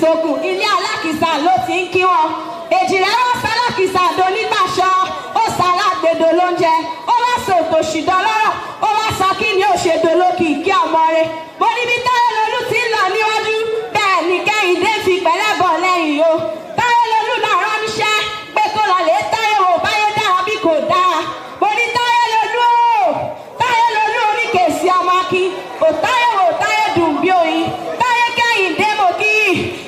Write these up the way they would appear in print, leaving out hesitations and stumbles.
Ìsokùn, ilé alákìsà ló ti ń kí wọn. Èjìrẹ́ wá sálákìsà donígbàṣọ, ó sálágbèdò lóúnjẹ, ó wá sòtò ṣìdán lọ́rọ̀, ó wá sọ kí ni ó ṣe dolókìkí ọmọ rẹ̀. Mo níbi Táyé Lolú ti ń lọ níwájú, bẹ́ẹ̀ ni Kẹ́hìndé fi pẹ̀lẹ́ bọ̀ lẹ́yìn o. Táyé Lolú náà rán níṣẹ́ pé kó lọ lè táyé wò báyé dára bí kò dára. Mo ní Táyé Lolú o, Táyé Lolú oníkèsí ọmọ akin, ò táyé wò, táyé dùn bí oyin. Táyé Kẹ́hìndé, mo kí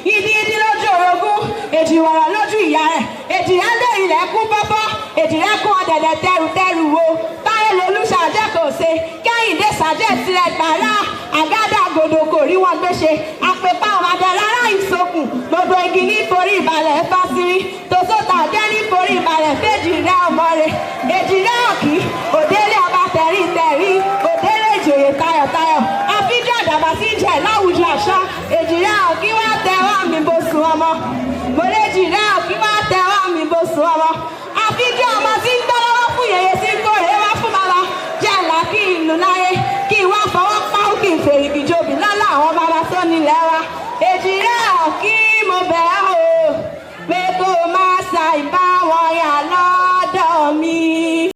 yìí ìdí lójú orogún, èjì wàrà lójú ìyá rẹ̀, èjì rẹ̀ lé ilẹ̀ kún bọ́bọ́, èjì rẹ̀ kún ọ̀dẹ̀dẹ̀ tẹrùtẹrù wo. Táyé Lolú ṣàjẹ́ kò ṣe, Kẹ́hìndé ṣàjẹ́ tirẹ̀ gbàrà, àgádágodo kò rí wọn gbéṣe, àpèpá ọmọdé rárá. Ìsokùn gbogbo igi nítorí ìbalẹ̀ fásírí tòsótà jẹ́ nítorí ìbalẹ̀ fèjì rẹ̀ ọmọ rẹ̀. Èjì rẹ̀ òkì òdélé ọba tẹ̀rí tẹ̀rí, òdélé ìjòyè tayọ̀tayọ̀, àfíjọ́ àdàbà sí jẹ̀ láwùjọ àṣà. Èjì rẹ̀ òkì wá.